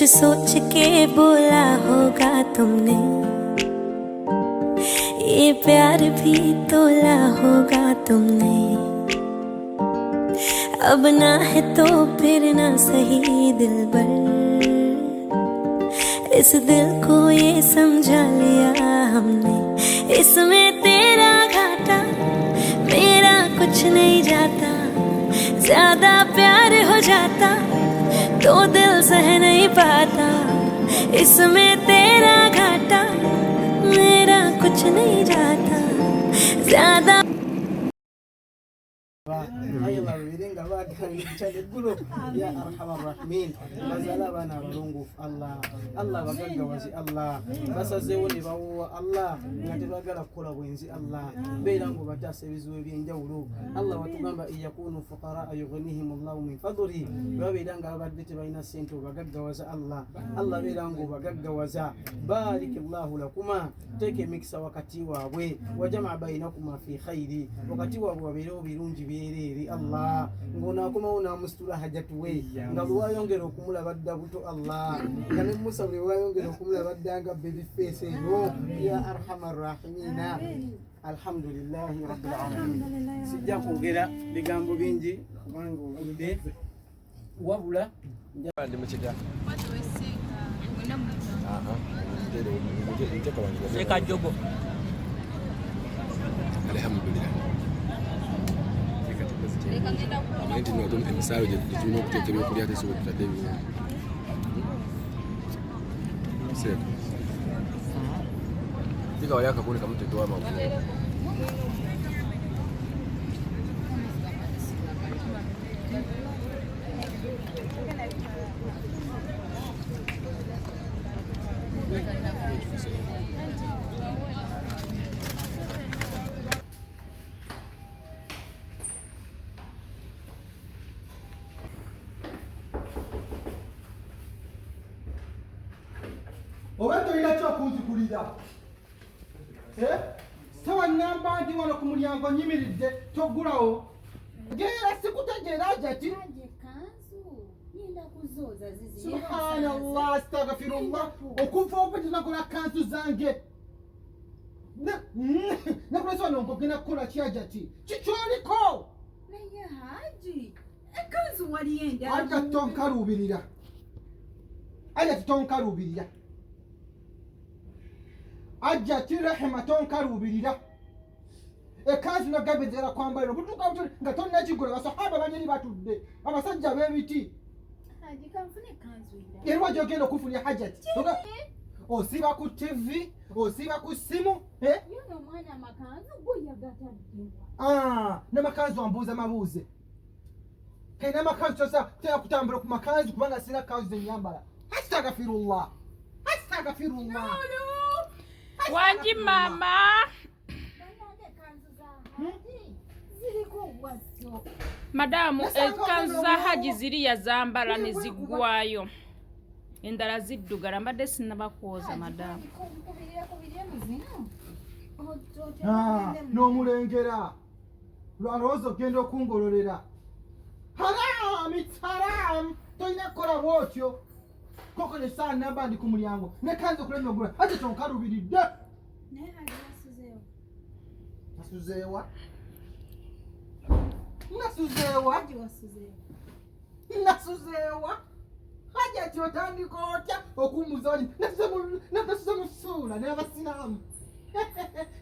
कुछ सोच के बोला होगा तुमने, ये प्यार भी तोला होगा तुमने। अब ना है तो फिर ना सही दिलबर, इस दिल को ये समझा लिया हमने। इसमें तेरा घाटा मेरा कुछ नहीं जाता, ज्यादा प्यार हो जाता तो दिल सह नहीं पाता। इसमें तेरा घाटा मेरा कुछ नहीं जाता, ज्यादा Aye babeere nga baagala eggulo ya arhamar rahimin, bazaale abaana abalongoofu. Allah, Allah bagaggawaze. Allah basazeewo ne bawoowa. Allah nga tebaagala kukola bwenzi. Allah beera ng'obataasa ebizibu eby'enjawulo. Allah watugamba in yakunu fuqaraa yughnihim llahu min fadlihi, babeera nga babadde tebalina ssente obagaggawaza. Allah, Allah beera ng'obagaggawaza. Barik llahu lakuma, teeka emikisa wakati waabwe, wajamaa bainakuma fi khairi, wakati waabwe wabeerewo birungi byereere. Allah ng'onaakomawo n'amusitula hajatu we nga bwe wayongera okumulaba dda buto. Allah nga ne Musa bwe wayongera okumulaba dda nga baby face eno ya arhamar rahimina. Alhamdulillahi rabbil alamin. Sijja kwogera bigambo bingi kubanga obudde, wabula ndi mukiga. Sekajogo. Alhamdulillah. Naye nti no emisaalo gye tulina okuteeka ebyokulya tesobola tutadde ebiwundu. Seeka. Tika wali akakundi kamu tetuwa amagulu. Oba tolina kyokunzikulira sawa namba ndi wano ku mulyango nyimiridde toggulawo geera sikutegeera jati. Subhanallah, astagfirullah, okuva obwe tenakola kanzu zange nakulesa wano ngogenda kukola kyajati kikyoliko. Naye Haji, ekanzu waliyo endala. Aja tonkaluubirira, aja tonkaluubirira, aja ti Rehema tonkaluubirira. Ekanzu nagambye njagala kwambalira obutuuka buti nga tonnakigula basahaba bali eri batudde abasajja b'ebiti. Haji, kanfune ekanzu endala. Era gyogenda okufunira hajati osiba ku TV, osiba ku ssimu, eh? Yono omwana amakanzu go yagataddewa. Ah, n'amakanzu ambuuza mabuuze kale n'amakanzu tosa tera kutambula ku makanzu kubanga sirina kanzu zenyambala. Astagfirullah, astagfirullah. Wangi mama. Bannange ekanzu za Haji ziriko wazo. Madamu Nasanga ekanzu za ogenda Haji ziri yazambala ne Wekuba. ziggwayo. Endala ziddugala mbadde sinnabakwoza madamu. Kubirire mu zino. Ah, n'omulengera lwalowooza ogenda okungololera. Haram, it's haram, tolina kukola bwotyo. Koko nesaa namba ndi ku mulyango nekanza okulemya ogula ate tonkalubiridde. Naye Haji wasuzeewo. Nasuzeewa, nasuzeewa. Haji wasuzeewo. Nasuzeewa hajati otandika otya okumbuza oli nasuze mu ssuula n'abasiraamu,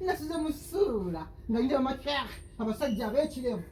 nasuze mu ssuula nga ndi amasheekh abasajja ab'ekirevu.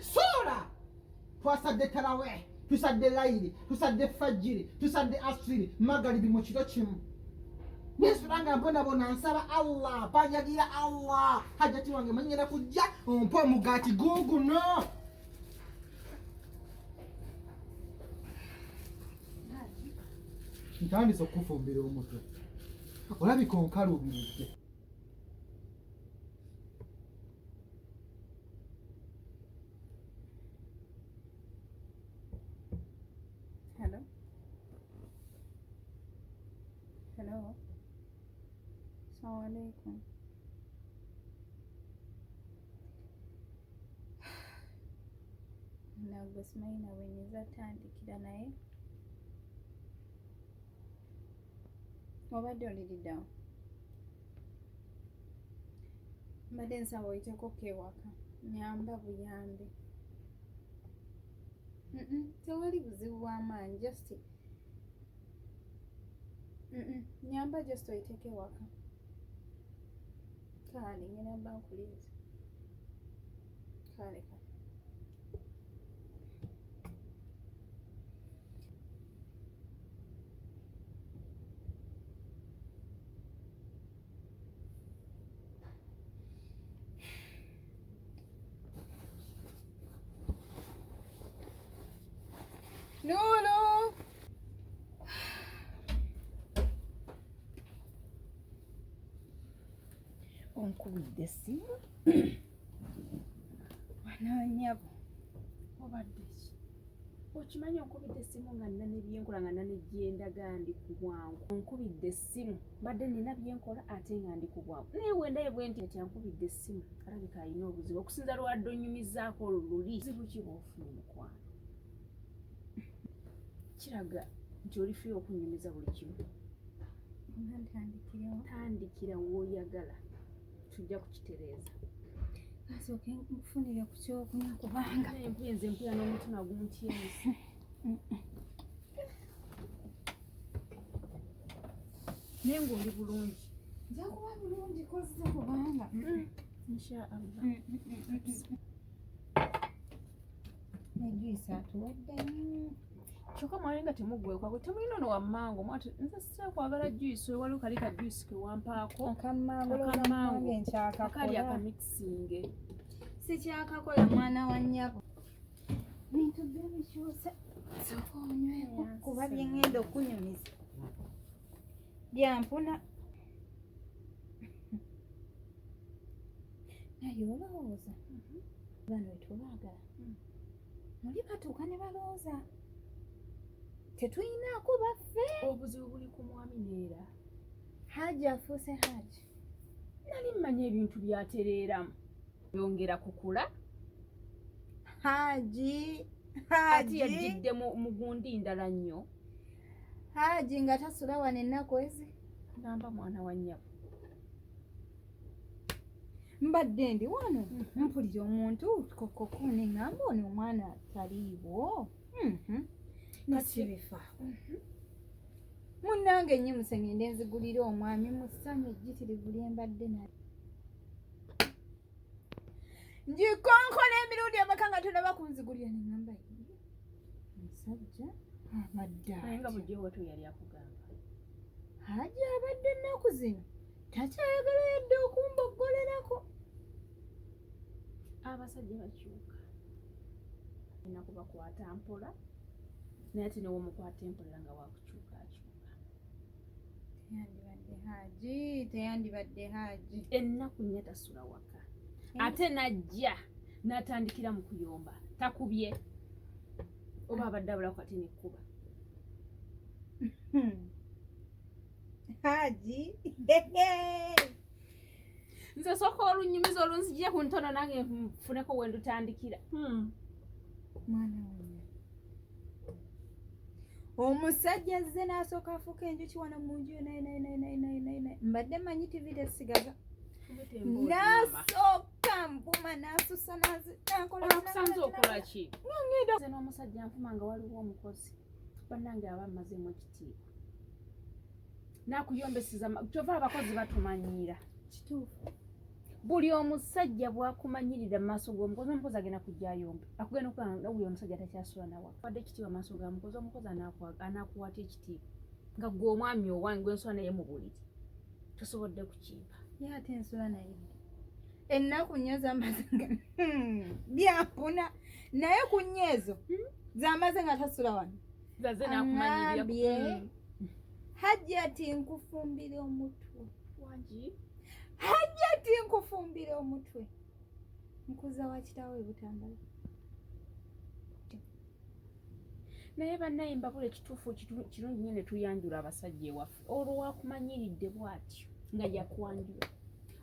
Ssuula twasadde taraweh, tusadde layiri, tusadde fajjiri, tusadde asiri, magalibi mu kiro kimu. Nensula nga mbonabona nsaba Allah panjagira Allah hajati wange manyera kujja ompa omugaati guuguno. Haji, Ntandise okufumbira omutwe olabika onkaluubiridde. Hello. Hello. Assalamu alaikum. Nagwe simanyi nawe nnyinza tandikira naye Obadde oliriddawo? Mbadde nsaba oyiteko ko ewaka, nyamba buyambi. Tewali buzibu bw'amaanyi, just nyamba just oyiteko ewaka. Kale ngenda mba nkulinze. Kale kale. Nulu! Onkubidde essimu? Wanoonyabo. Obadde ki? Okimanyi onkubidde essimu nga nina ne byenkola, nga nina ne gyendaga ndi ku bwangu. Onkubidde essimu, mbadde nina byenkola ate nga ndi ku bwangu. Naye wendaye bwe nti ati ankubidde essimu, alabika alina obuzibu. Okusinza lwadde onyumizaako olwo luli. Buzibu ki bw'ofunye mukwano? Kiraga nti oli free okunyumiza buli kimu. Nga ntandikirewo. Tandikira w'oyagala, tujja kukitereeza. Kasooke nkufunire ku kyokunywa kubanga Naye nze mpulira n'omutima guntyemuse. Naye ng'oli bulungi. Nja kuba bulungi kozze kubanga Insha Allah. Ne juice atuwadde nnyo. Kyokka mwali nga temuggwekwako, temulina ono wammango. Mwati nze sitera kwagala juice, waliwo kali ka juice ke wampaako. Akammango. Akammango. Nange Akali nkyakakola. akamixinge. Sikyakakola mwana wa nnyabo. Bintu byo bikyuse. Sooka onyweko kuba bye ŋŋenda okunyumiza byampuna. Naye olowooza bano wetubaagala muli batuuka ne balowooza tetulinaako baffe. Obuzibu buli ku mwami neera. Haji afuuse Haji. Nali mmanyi ebintu byatereeramu. Yongera kukula. Haji Ate Haji yajjidde mu gundi ndala nnyo. Haji nga tasula wano ennaku ezi. Ngamba mwana wa nnyabo. Mbadde ndi wano mpulira omuntu kokoko ne ŋŋamba ono omwana taliiwo. Nesibifaako. Munnange nnyimuse ngende nzigulire omwami mu ssanyu ejjitirivu lye mbadde naye. Ngikonkola emirundi emeka nga tonaba kunzigulira ne ŋŋamba ye omusajja abadde Naye nga atya? bulijjo watu yali akugamba. Haji abadde ennaku zino takyayagala yadde okumboggolerako. Abasajja bakyuka. Ennaku bakwata mpola, naye ate newomukwata empola nga wakukyuka akyuka. Teyandibadde Haji, teyandibadde Haji. Ennaku nnya tasula waka. Ate n'ajja n'atandikira mu kuyomba. Takubye. Oba abadde abulako ate nekkuba. Haji. Nze sooka olunyumiza olunzijje ku ntono nange nfuneko we ndutandikira. Mwana wange. Omusajja azze n'asooka afuuka enjuki wano mu nju naye naye naye naye naye naye naye. Mbadde mmanyi TV tesigaza. N'asooka nvuma n'asusa n'ankola. Okusanze okola ki? Nze n'omusajja nfuma nga waliwo omukozi. Bannange aba ammazeemu ekitiibwa. N'akuyombeseza kyova abakozi batumanyiira. Kituufu. Buli omusajja bw'akumanyirira mu maaso g'omukozi, omukozi agenda kujja ayombe. Akugenda okugamba nga buli omusajja takyasula nawa. Wadde ekitiibwa mu maaso ga mukozi, omukozi anaakuwata ekitiibwa. Nga ggwe omwami owange gwe nsula naye mu buliri. Tosobodde kukimpa. Ye ate nsula naye ddi? Ennaku nnyo zamaze nga byampuna naye ku nnyo ezo zamaze nga tasula wano. Zaze n'akumanyirira. Aŋŋambye. Hajji ati nkufumbira omutwe. Wangi? Hajji ati nkufumbira omutwe. Nkuza wa kitaawe e Butambala. Naye bannaye mbabula ekituufu kirungi nnyo ne tuyanjula abasajja ewaffe. Olwo wakumanyiridde bw'atyo nga yakwanjula.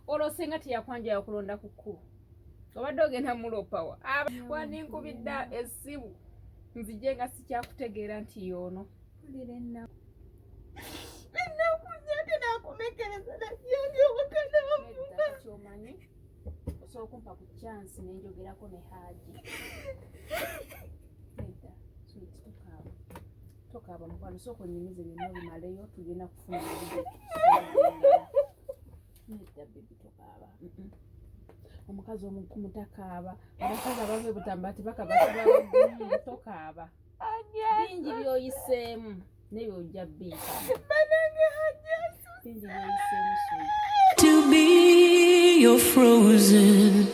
Olwo singa teyakwanjula yakulonda ku kkubo. Obadde ogenda mulopawa. Wandinkubidde essimu nzije nga sikyakutegeera nti y'ono. Mpulira ennaku. Ennaku nnya Nakomekereza najjali ewaka nanvuma. Kyomanyi osobola okumpa ku chance nenjogerako ne Haji. Nedda sweet, tokaaba, tokaaba mukwano, sooka onyumize byonna obimaleyo, tugenda kufuna obudde. Nedda baby, tokaaba. Omukazi omugumu takaaba. Abakazi abava ebutamba tebakaba, bagumu. Tokaaba, bingi byoyiseemu naye ojja biyitamu. Banange, Haji. Bingi byoyiseemu, sweet. To be your frozen